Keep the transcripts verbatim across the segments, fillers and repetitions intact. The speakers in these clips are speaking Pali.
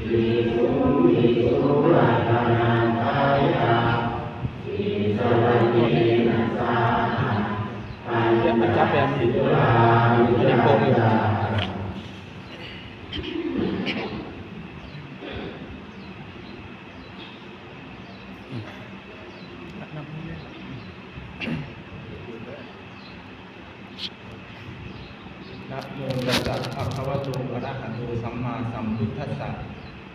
Visuṃ visuṃ ratanattayā, sīsavattena saha, pañca sīlāni yācāmi. นะโมตัสสะ ภะคะวะโต อะระหะโต สัมมาสัมพุทธัสสะ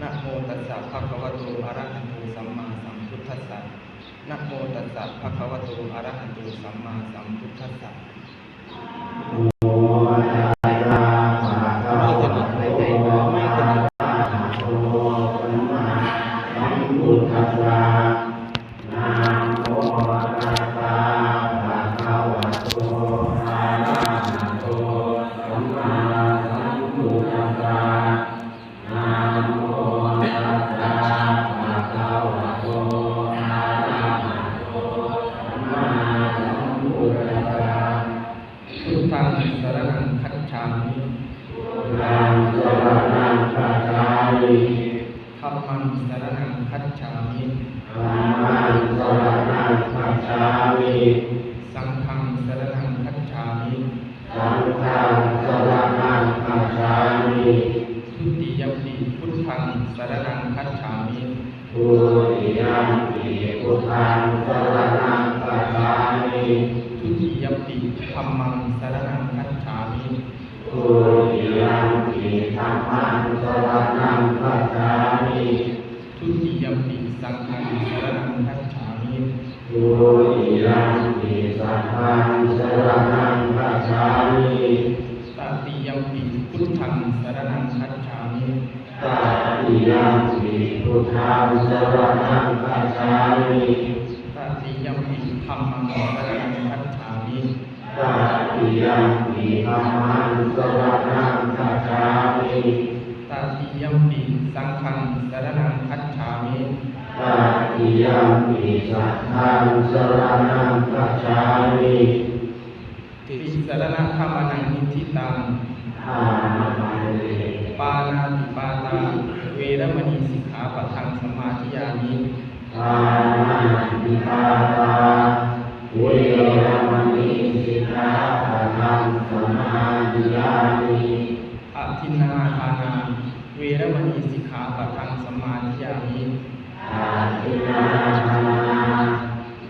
นะโมตัสสะ ภะคะวะโต อะระหะโต สัมมาสัมพุทธัสสะ นะโมตัสสะ ภะคะวะโต อะระหะโต สัมมาสัมพุทธัสสะ Namo tassa bhagavato arahato sammāsambuddhassa. Namo tassa bhagavato arahato sammāsambuddhassa. Namo tassa bhagavato arahato sammāsambuddhassa. Buddhaṃ saraṇaṃ gacchāmi. Buddhaṃ saraṇaṃ gacchāmi. Dhammaṃ saraṇaṃ gacchāmi. Dhammaṃ saraṇaṃ gacchāmi. Saṅghaṃ saraṇaṃ gacchāmi. Saṅghaṃ saraṇaṃ gacchāmi. Dutiyampi buddhaṃ saraṇaṃ gacchāmi. Dutiyampi buddhaṃ saraṇaṃ gacchāmi. Dutiyampi dhammaṃ saraṇaṃ gacchāmi. Dutiyampi dhammaṃ saraṇaṃ gacchāmi. Dutiyampi saṅghaṃ saraṇaṃ gacchāmi. Dutiyampi saṅghaṃ saraṇaṃ gacchāmi. Tatiyampi buddhaṃ saraṇaṃ gacchāmi. Tatiyampi buddhaṃ saraṇaṃ gacchāmi. Tatiyampi dhammaṃ saraṇaṃ gacchāmi. Tatiyampi dhammaṃ saraṇaṃ gacchāmi. Tatiyampi saṅghaṃ saraṇaṃ gacchāmi. Tatiyampi saṅghaṃ saraṇaṃ gacchāmi. Tisaraṇagamanaṃ niṭṭhitaṃ. Āma bhante. Pāṇātipātā veramaṇī sikkhāpadaṃ samādiyāmi. Pāṇātipātā veramaṇī sikkhāpadaṃ samādiyāmi. Adinnādānā veramaṇī sikkhāpadaṃ samādiyāmi. Adinnādānā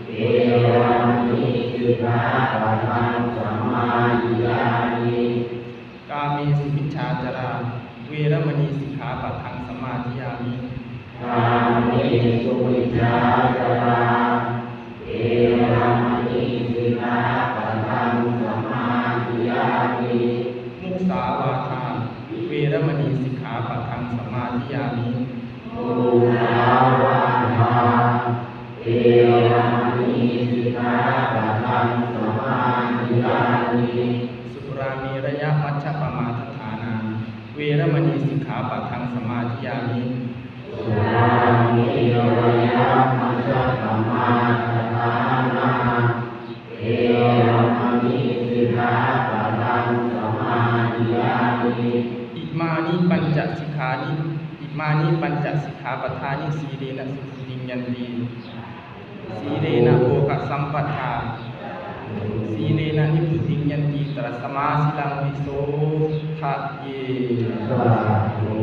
veramaṇī sikkhāpadaṃ samādiyāmi. Kāmesu micchācārā veramaṇī sikkhāpadaṃ samādiyāmi. Kāmesu micchācārā veramaṇī sikkhāpadaṃ samādiyāmi. Musāvādā veramaṇī sikkhāpadaṃ samādiyāmi. Musāvādā veramaṇī sikkhāpadaṃ samādiyāmi. Surāmerayamajjapamādaṭṭhānā veramaṇī sikkhāpadaṃ samādiyāmi. Surāmerayamajjapamādaṭṭhānā veramaṇī sikkhāpadaṃ samādiyāmi. Imāni pañca sikkhāni, imāni pañca sikkhāpadāni sīlena sugatiṃ yanti. Sīlena bhogasampadā, sīlena nibbutiṃ yanti, tasmā sīlaṃ visodhaye. Sādhu,